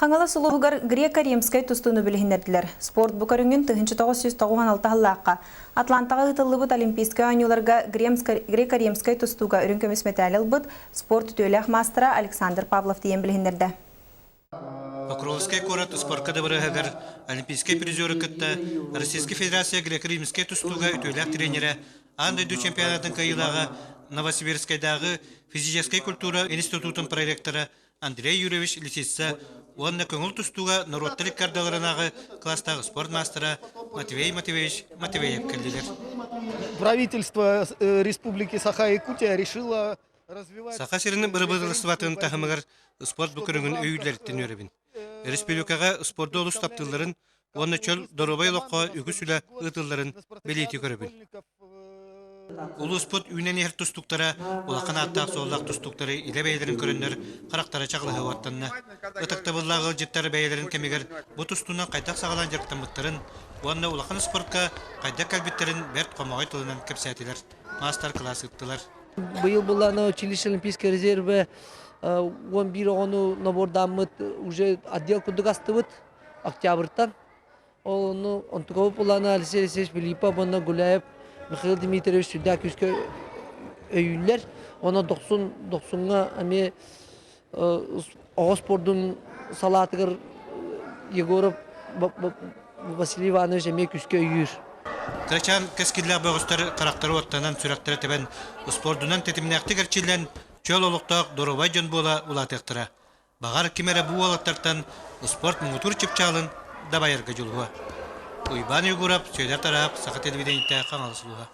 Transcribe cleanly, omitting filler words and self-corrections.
Хаҥалас улууһугар греко-римскэй тустууну билиһиннэрдилэр. Спорт бу көрүҥүн 1996 сыллаахха Атлантаҕа ыытыллыбыт Олимпийскай оонньууларга греко-римскэй тустууга үрүҥ көмүс мэтээли ылбыт спорт үтүөлээх маастара Александр Павлов тиийэн билиһиннэрдэ. Покровскай куорат спорка дыбарыаһыгар Олимпийскай призеры кытта Российскай Федерация греко-римскэй тустууга үтүөлээх тренерэ, аан дойду чемпионатын кыайыылааҕа Новосибирскайдааҕы физическэй культура институтун проректора Андрей Юрьевич Лисица уонна көҥүл тустууга норуоттар иккардаларынааҕы кылаастааҕы спорт маастара Матвей Матвеевич Матвеев кэллилэр. Правительство Республики Саха-Якутия решило развивать... Саха сирин бырабыыталыстыбатын таһымыгар спорт бу көрүҥүн өйүүллэриттэн үөрэбин. Республикаҕа спорду олус таптыылларын уонна чөл доруобай олоххо үгүс үлэ ыытылларын бэлиэтии көрөбүн. Улууспут үүнэн иһэр тустуктара улахан ааттаах-суоллаах тустуктары илэ бэйэлэрин көрөннөр харахтара чаҕылыһа уоттанна. Ытыктабыллаах ыалдьыттар бэйэлэрин кэмигэр бу тустуунан хайдах саҕалаан дьарыктаммыттарын уонна улахан спортка хайдах кэлбиттэрин бэрт хомоҕой тылынан кэпсээтилэр, маастар-кылаас ыыттылар. Быйыл буллаана училище Олимпийскай резервэ 11 оҕону набордааммыт уже отдел курдук астыбыт октябрьтан. Ол ону онтукабыт булаана Алексей Алексеевич Филиппов уонна Гуляев Михаил Дмитриевич сүрдээх күүскэ өйүүллэр. Онон дохсун дохсуҥҥа эмиэ оҕо спордун салаатыгар Егоров Василий Иванович эмиэ күүскэ өйүүр. Кырачаан кэскиллээх бөҕөстөр харахтара уоттанан, сүрэхтэрэ тэбэн, спордунан тэтимнээхтик эрчиллэн, чөл олохтоох доруобай дьон буола улаатыахтара. Баҕар, ким эрэ бу уолаттартан успуорт муҥутуур чыпчаалын дабайарга дьулуһуо. Уйбаан Уйгурап, Сүөдэр Тараап, Саха телевидениетэ, Хаҥалас улууһа.